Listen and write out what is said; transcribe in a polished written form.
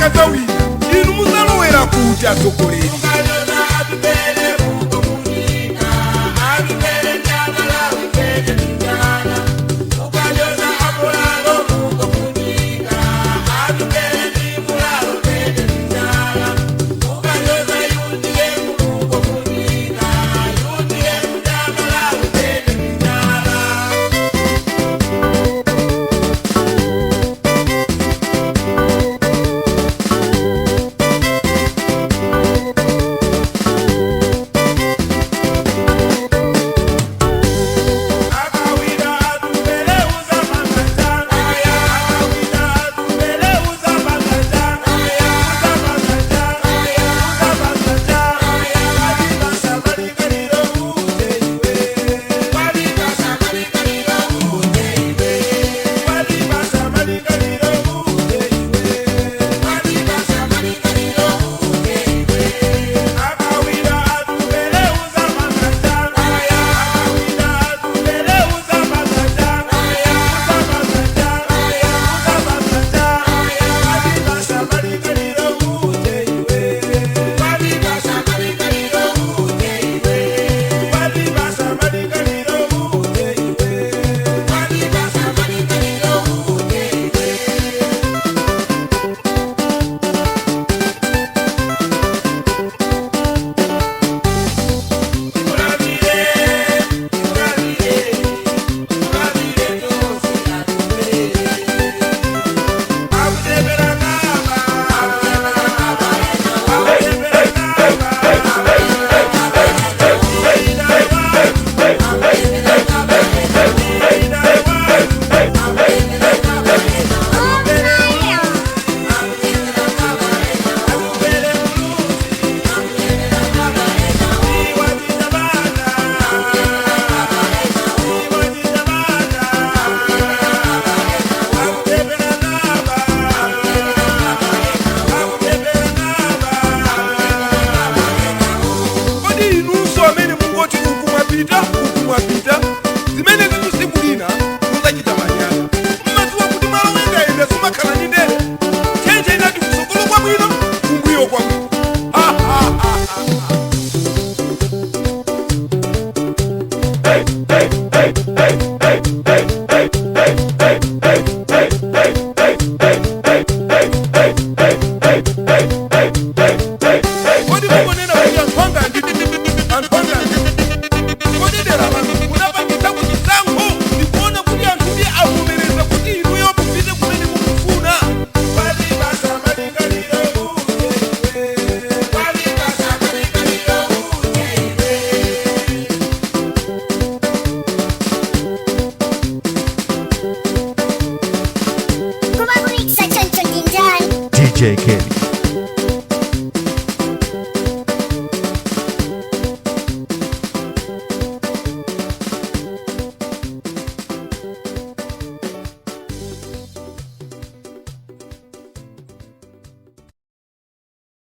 Akadzawina, inu muzalowera kuti, atsogoleri? Kodi inunso amene mungoti uku mwapita, uku mwapita, zimene zinthu tsiku lina muzachita manyazi? Mmadziwa kuti malo oyendayenda sumakhala ndi ndere. Ntchentche inati kusogolo kwabwino, kumbuyo kwabwino. Ha, ha, ha, ha. Kodi mukunena kuti anthu anga ndi anthu anga ndi? Kodi dera lanu munapangitsa chisankho ndikuona kuti anthu ndi avomereza kuti inuyo mupite kumene mukufuna? Kumakumixa choncho ndi ndani? DJ Kenny.